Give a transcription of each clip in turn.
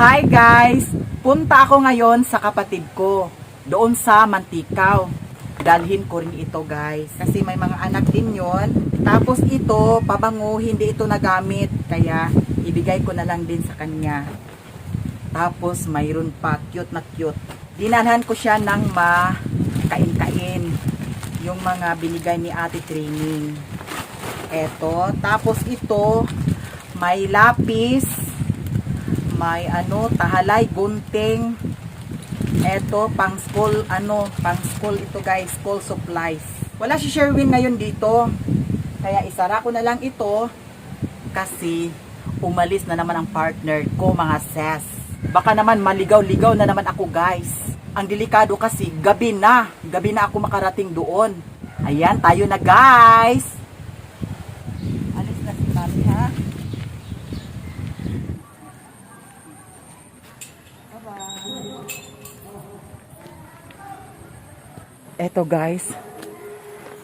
Hi guys! Punta ako ngayon sa kapatid ko, doon sa Manticao. Dalhin ko rin ito, guys, kasi may mga anak din yon. Tapos ito, pabango, hindi ito nagamit. Kaya ibigay ko na lang din sa kanya. Tapos mayroon pa, cute na cute. Dinalhan ko siya ng makain-kain. Yung mga binigay ni Ate Training. Eto. Tapos ito, may lapis, may ano, tahalay, gunting. Eto, pang school, ano, pang school ito, guys, school supplies. Wala si Sherwin ngayon dito. Kaya isara ko na lang ito kasi umalis na naman ang partner ko, mga ses. Baka naman maligaw-ligaw na naman ako, guys. Ang delikado kasi, gabi na. Gabi na ako makarating doon. Ayan, tayo na, guys. Alis na si Mami, ha? Eto, guys,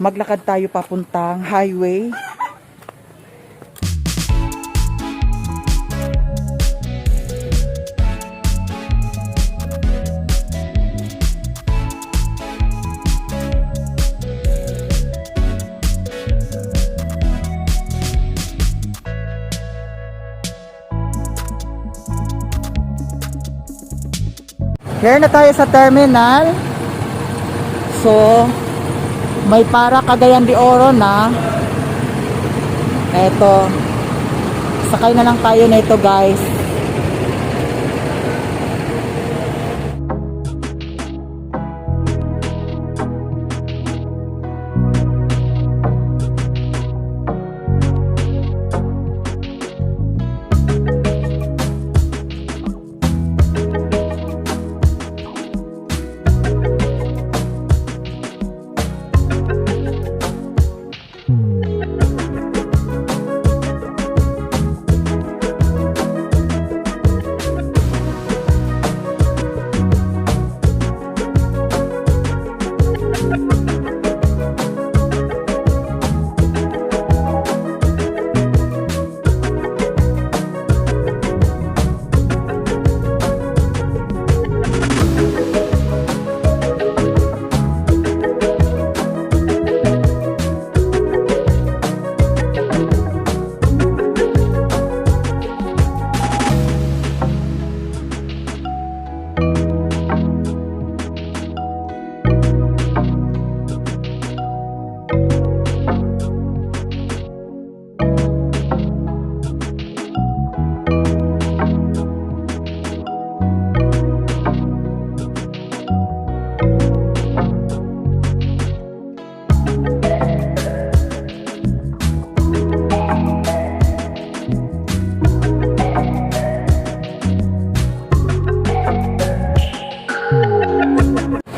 maglakad tayo papuntang highway. Here na tayo sa terminal. So, may para Cagayan de Oro na. Eto. Sakay na lang tayo na ito, guys.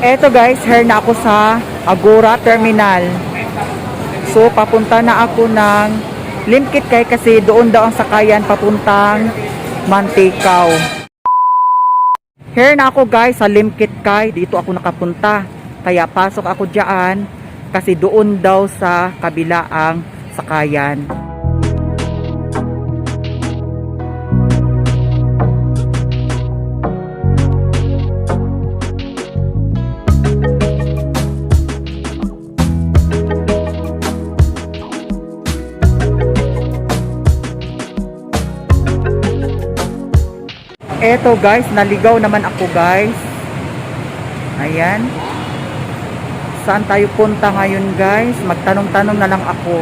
Eto guys, here na ako sa Agora Terminal. So, papunta na ako ng Limkit kay kasi doon daw ang sakayan papuntang Manticao. Here na ako, guys, sa Limkit Kay. Dito ako nakapunta. Kaya pasok ako diyan kasi doon daw sa kabila ang sakayan. Eto guys, naligaw naman ako, guys. Ayan. Saan tayo punta ngayon, guys? Magtanong-tanong na lang ako.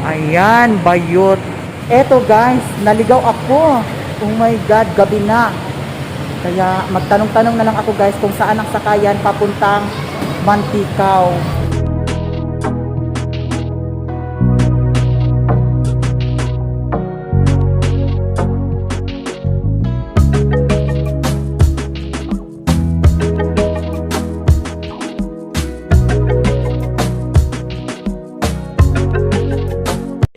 Ayan, bayot. Eto guys, naligaw ako. Oh my God, gabi na. Kaya magtanong-tanong na lang ako, guys, kung saan ang sakayan papuntang Manticao.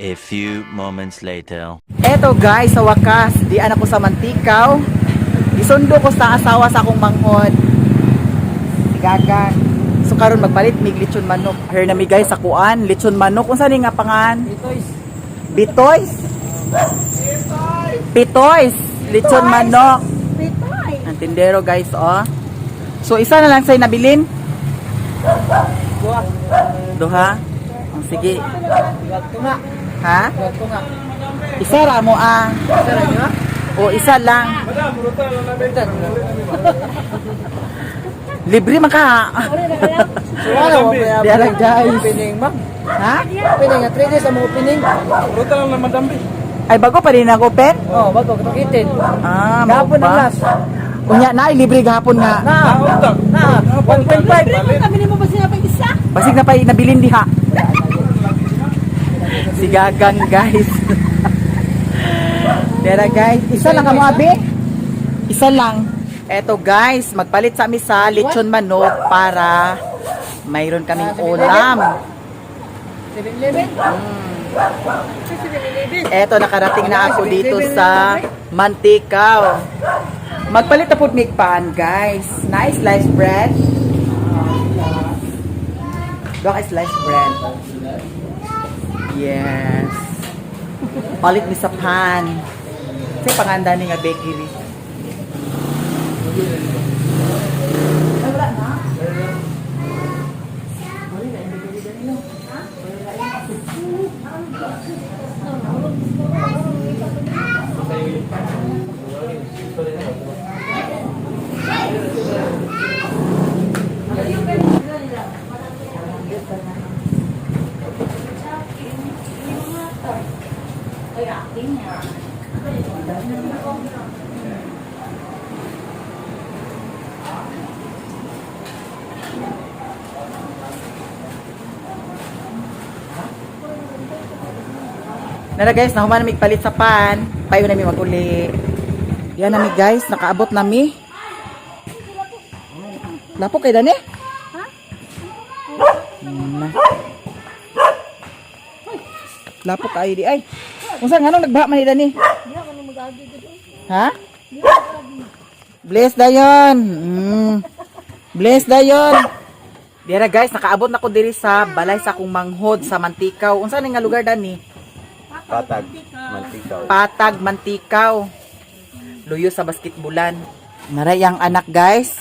A few moments later. Eto guys, sa wakas, dian ako sa Manticao. Gisundo ko sa asawa sa akong manghod. Si Gagan. So karon magpalit mig lechon manok. Here na mi, guys, sa kuan, lechon manok. Unsa ni nga pangan? Bitoys. Bitoys. Pitoys, lechon manok. Pitoy. Ang tindero, guys, oh. So isa na lang sa'yo nabilin? Duha. Oh, sige. Ha? Isa ra mo ah. O isa lang. Libre man ka. Di lang, guys. Opening, ma'am. Ha? Opening, 3 days ang opening. Ay, bago pa rin ang open? Oh, bago katong 18. Ah, mao Gahapon ang ba? last. Unya na, ay, libre gahapon nga. Na. Na. 1.5. Kami ni mo ba sila pag isa? Basig na pa nabilin diha. Si Gagang, guys. Tera, guys, isa lang kamo, abi. Isa lang. Eto, guys, magpalit sa amin sa lechon manok para mayroon kaming ulam. 7-Eleven. Eto, nakarating na ako dito sa Manticao. Magpalit na po pan, guys. Nice sliced bread. Doon sliced bread. Yes. Palit mi sa pan. Kasi panganda ni nga bakery. Ay, wala na. Nara, guys, nahuman na palit sa pan. Payo nami maguli. Yan nami, guys, nakaabot nami. Lapo kay dani? Ha? Na. Lapo kayo di ay. Unsa nganong nagbaha man ni dani? Ha? Bless dayon. Bless dayon. Dira, guys, nakaabot na ko diri sa balay sa akong manghod sa Mantikaw. Unsa ni nga lugar dani? Patag, Mantikaw. Patag, Mantikaw. Luyo sa basketbulan. Naray ang anak, guys.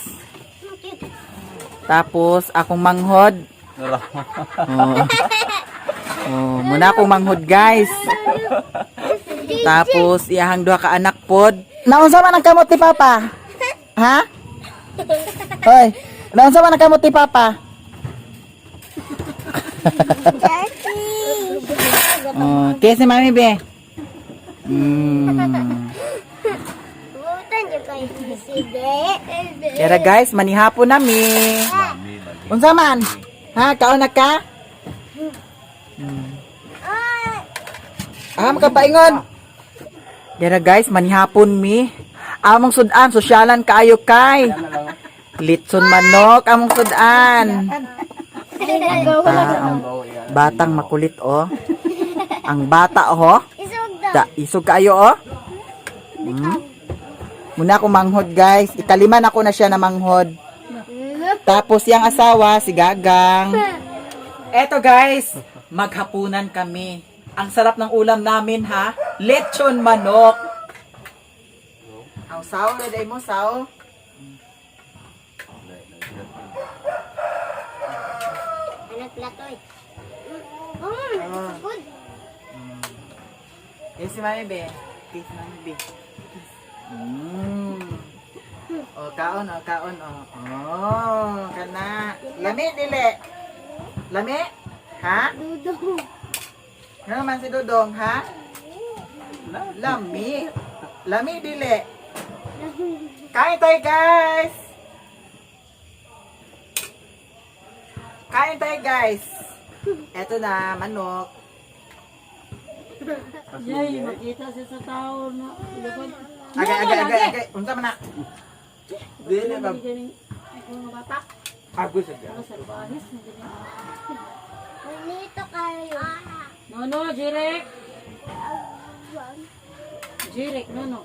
Tapos akong manghod. Oh. Oh, muna akong manghod, guys. Tapos iyahang duha ka anak pod. Naunsa man ang kamot ni Papa? Ha? Hoy, naunsa man ang kamot ni Papa? Oh, kiss ni Mami be. Kaya, guys, manihapon nami. Unsa man? Ha, kaon na ka? Ah, makapaingon. Dera, guys, manihapon mi. Among sudan, sosyalan kaayo kay. Litson manok, among sudan. Ang batang makulit oh. Ang bata oh. Da, isog kaayo oh. Muna ako manghod, guys. Ikaliman ako na siya na manghod. Tapos yung asawa, si Gagang. Eto, guys, maghapunan kami. Ang sarap ng ulam namin ha. Lechon manok. Aw, saw na day mo, saw. Anak latoy. Good. Kiss si Mami be. Kiss Mami be. Mm. Oh, kaon, oh, kaon, oh. Oh, kana. Lami, dili. Lami? Ha? Dudong. Ano man si Dudong, ha? Lami. Lami, dili. Kain tayo, guys! Kain tayo, guys! Eto na, manok. Yay, makita siya sa tao na lukod. Agay, agay, agay, agay. Unsa man na? Dili, ma'am. Ganing mga bata. Ako sa Mga salbahis. Bonito kayo. No, no, Jirek. Jirek, no, no.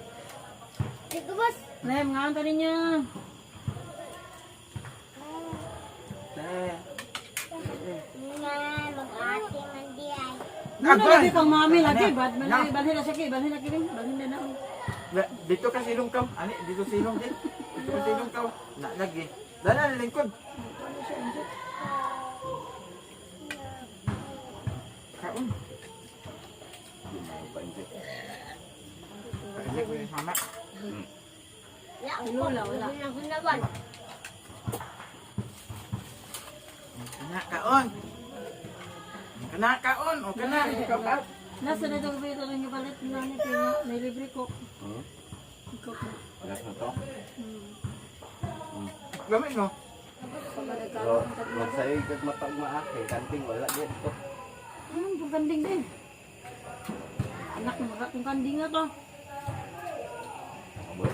Dito, boss. Nem, nga ang niya. Nga, mag-ate man di ay. No, no, lagi kang mami, lagi. Bad, balhin na siya, balhin na kini. Balhin na na. Dito ka silong ka. Ani, dito silong din. Dito ka silong ka. Na lagi. Dala na lingkod. Kaon. Pa-inject. Pa-inject ko yung mama. Wala, wala. Wala. Kana kaon. Kana kaon o kana ikaw ka. Nasa na itong bito lang yung balit na ni Pina. May libre ko. Hmm? Ikaw ko. Last na to. Gamit mo. So, magsayo kag matag maaki, kanting wala din to. Anong itong kanding din? Anak, mga itong kanding na to. Abot.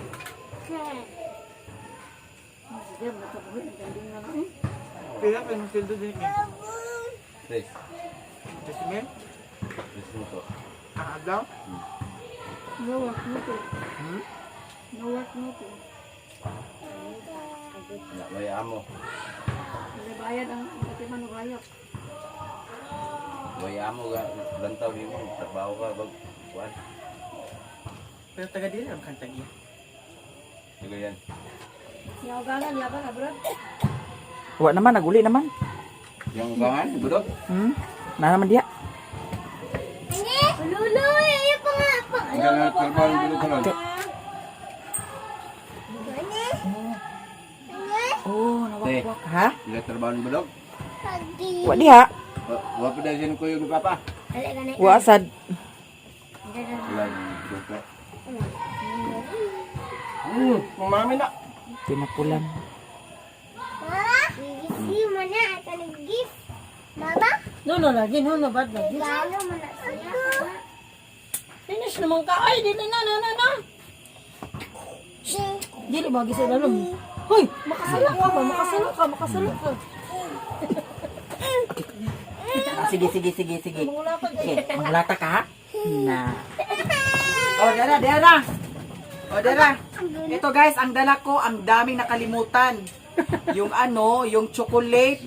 Sige, nakabuhi ang kanding na eh. Pila pa yung sweldo din ni. Tres. Jasmine, Tres mo to. ang adlaw. No work, no pay. Hmm? No work, no pay. Na may amo. May bayad ang katiman ng bayad. May amo ga lantaw nimo trabaho ka bag kuan. Pero taga dili ang kantag iya. Sige yan. Yawagan, yaban, abroad. Wa naman, naguli naman. Yung gangan, budok. Na naman diya. Luloy, ayun pa nga. Pa. Gangan trabaho budok karon. Oh, nawakwak ha? Ila trabaho ni budok. Pagi. Wa diha. Wa pa dahil ko yung papa. Halika na. Wa sad. Wala budok. Mami na. Tinapulan. Mama, gisi mo na at anong gift? Mama, No, no, lagi, no, no, bad, lagi. regalo mo na siya. Finish naman ka. Ay, dili na, na, na, na. Dili ba, gisa lalom. Hoy, makasala ka ba? Makasala ka, makasala ka. Sige, sige, sige, sige. Mangulapag Okay, manglata ka ha? Na. Oh, dara, dara. Oh, dara. Ito guys, ang dala ko, ang daming nakalimutan. Yung ano, yung chocolate,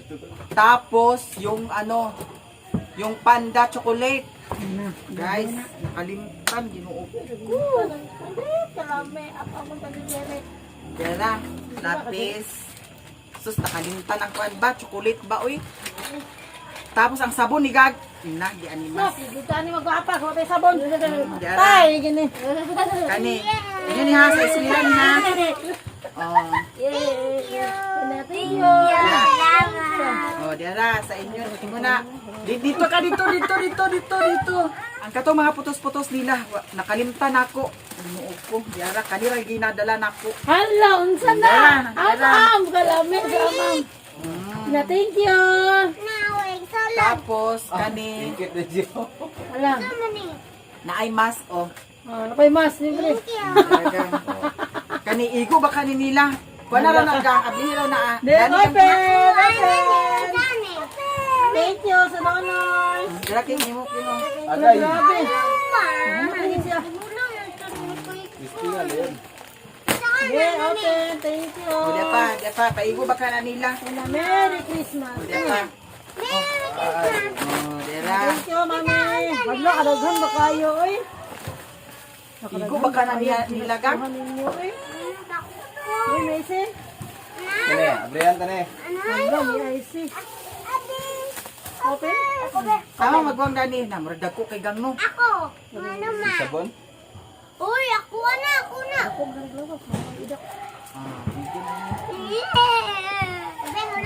tapos yung ano, yung panda chocolate. Guys, nakalimutan, ginoo ko. Kalame, ako akong taga-jere. Dara, lapis. Sus, nakalimutan ang kuan ba? Chocolate ba, uy? Tapos ang sabon ni Gag. Na, di No, animas. pigutan ni magwapa, ko tayo sabon. Dara. Tay, gini. Kani. Yun ni ha, sa eskwela ni ha. Oh. Thank you. Thank you. Salamat. Oh, dira sa inyo muna. Dito ka dito dito dito dito dito. Ang katong mga putos-putos nila, nakalimtan nako. Ginoo ko, dira kanila ginadala nako. Hala, unsa na? Dara, dara. Amam, kalame sa amam. Na, thank you. Nawag salad. Tapos kani Ikit na siya. Hala, Ano ni? naay mask oh. oh, napay mas, libre. Thank you. Talaga. Kani igo ba kani nila? Kuan na ra na gang abli ra na. ah. Then, Dani kang- open, open. Dani. Thank you sa donors. Dira kay nimo kino. Hala, Agay. grabe. Ma. Ano pa siya? Bulong ng tuloy. Mistingal yan. Yeah, open. Thank you. Oh, di pa, di pa paigo ba kana nila? Hala, Merry Christmas. Oh, di pa. Merry Christmas. Oh, dira. Thank you, mami. Wala, kadaghan ba kayo, oy? Igo ba kana nila nila gang? Kuha ninyo, oy. Uy, may isi. Tane, abrihan tane. Wala, may isi. Open? Ako ba? Tama magwang dani na murag dagko kay gang no. Ako. Ano ma? Sabon. Uy, ako na, ako na. Ako, ganun ako. Idak. Ah, Yeah!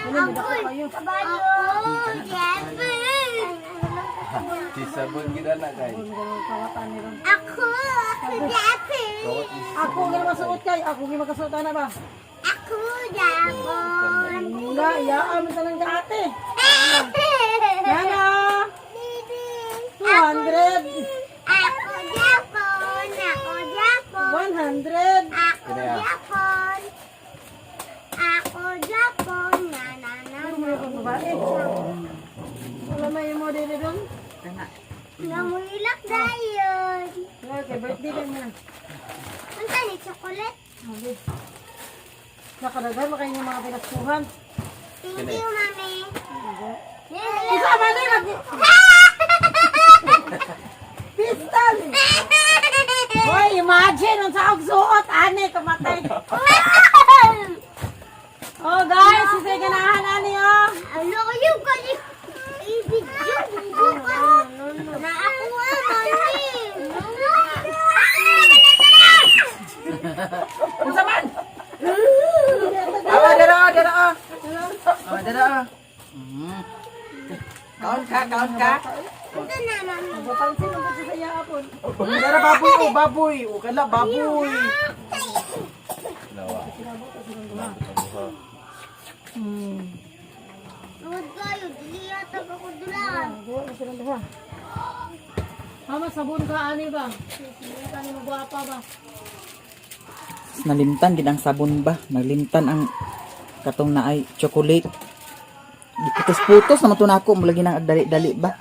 Ano, may dako kayo. Ako, Jeffrey. Si sabon gid na kay. Ganun kawatan ni Ron. Ako, ako, Jeffrey. Kawat is Ako nga masuot kay. Ako nga makasuot na ba? Ako, Japon. Wala, iyaan mo talang ka ate. Nana! 200! Ako, Japon. Ako, Japon. 100! Ako, Kaya. Japon. Ako, Japon. Na, na, na, Ano mo yung babae? Wala na yung model doon. Kana. Namulak dayon. Wala, kay birthday ka niya. Unsa ni chocolate? Okay. Nakadaghan mo kayo ng mga pinaskuhan. Thank you, mami. Isa ba na yun? Pistol! Hoy, imagine! Unsa Oh guys, sisay ganahan ani oh. Ano kayo kayo? I-video ko. Na ako nga, mami. Unsa man? Awa, dara, oh, dara, oh. Oh, dara, oh. Kaon ka, kaon ka. Ito na, mami. Mapansin mo ba siya sa iya apon? Dara, baboy, oh, baboy. Oh, kala, baboy. Lawa. Tungod kayo, dili yata ako dulaan. Duha na silang duha. Mama, sabon ka ani ba? Sige ka ni magwapa ba? Nalimtan gid ang sabon ba? Nalimtan ang katong naay chocolate. Giputos-putos naman to nako, mulagi nang agdali-dali ba?